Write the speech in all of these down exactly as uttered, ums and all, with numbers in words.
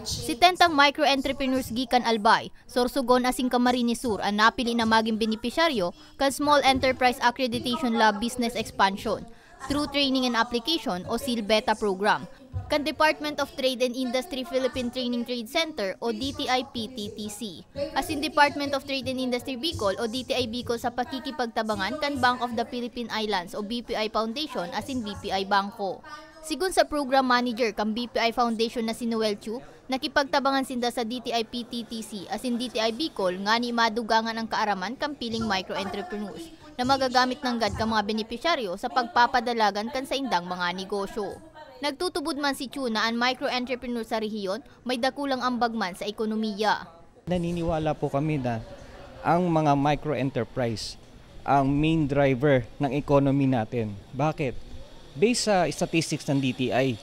Setenta micro-entrepreneurs gikan Albay, Sorsogon asin Camarines Sur an napili na magin benepisyaryo kan Small Enterprise Accreditation Lab Business Expansion through Training and Application o SEAL Beta Program kan Department of Trade and Industry Philippine Training Trade Center o D T I P T T C asin Department of Trade and Industry Bicol o D T I Bicol sa pakikipagtabangan kan Bank of the Philippine Islands o B P I Foundation asin B P I Bangko. Sigon sa program manager kan B P I Foundation na si Noel Chu, nakipagtabangan sinda sa D T I P T T C asin D T I Bicol ngani madugangan ang kaaraman kan piling micro-entrepreneurs na magagamit nanggad kan mga benepisyaryo sa pagpapadalagan kan saindang mga negosyo. Nagtutubod man si Chu na an micro-entrepreneur sa rehiyon may dakulang ambag man sa ekonomiya. Naniniwala po kami na ang mga micro-enterprise ang main driver ng economy natin. Bakit? Based sa statistics ng D T I,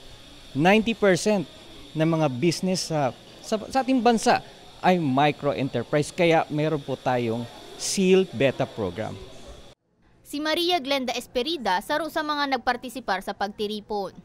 ninety percent ng mga business sa, sa, sa ating bansa ay micro-enterprise. Kaya meron po tayong SEAL Beta Program. Si Maria Glenda Esperida saro sa mga nagpartisipar sa pagtiripon.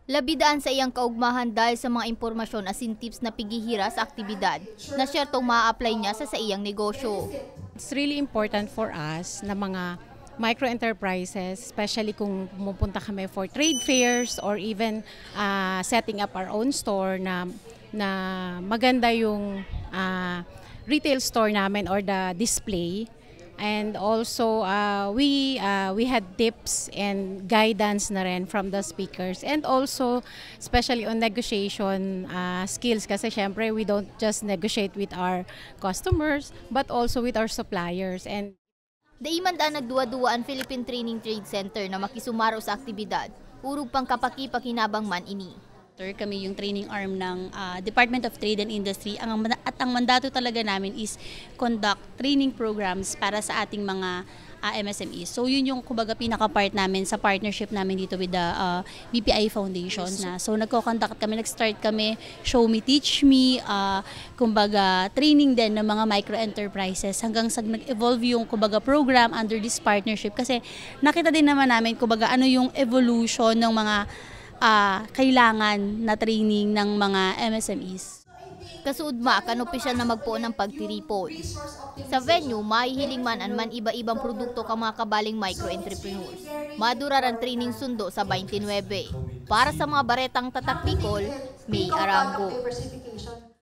Labi daa an saiyang kaogmahan dahil sa mga impormasyon asin tips na pighihira sa aktibidad na siyertong maa-apply niya sa saiyang negosyo. It's really important for us na mga micro-enterprises, especially kung pumupunta kami for trade fairs or even uh, setting up our own store na na maganda yung uh, retail store namin or the display. And also, uh, we uh, we had tips and guidance na rin from the speakers. And also, especially on negotiation uh, skills. Kasi syempre, we don't just negotiate with our customers, but also with our suppliers. And Dai man daa nagduwa-duwa an Philippine Training Trade Center na makisumaro sa aktibidad, orog pang kapakipakinabang man ini. Sir, kami yung training arm ng ah, Department of Trade and Industry. Ang, at ang mandato talaga namin is conduct training programs para sa ating mga ah, M S M Es. So yun yung kumbaga pinaka-part namin sa partnership namin dito with the ah, B P I Foundation. Na. So nagko-conduct kami, nag-start kami, show me, teach me, ah, kumbaga training din ng mga micro-enterprises hanggang sa nag-evolve yung kumbaga program under this partnership kasi nakita din naman namin kumbaga ano yung evolution ng mga ah, kailangan na training ng mga M S M Es. Kasuodma kan opisyal na magpoon ng pagtiripon. Sa venue, mahihiling man an man-iba-ibang produkto kan mga kabaling micro-entrepreneurs. Madurar an training sundo sa twenty-nine. Para sa mga baretang Tatak Bicol, May Arango.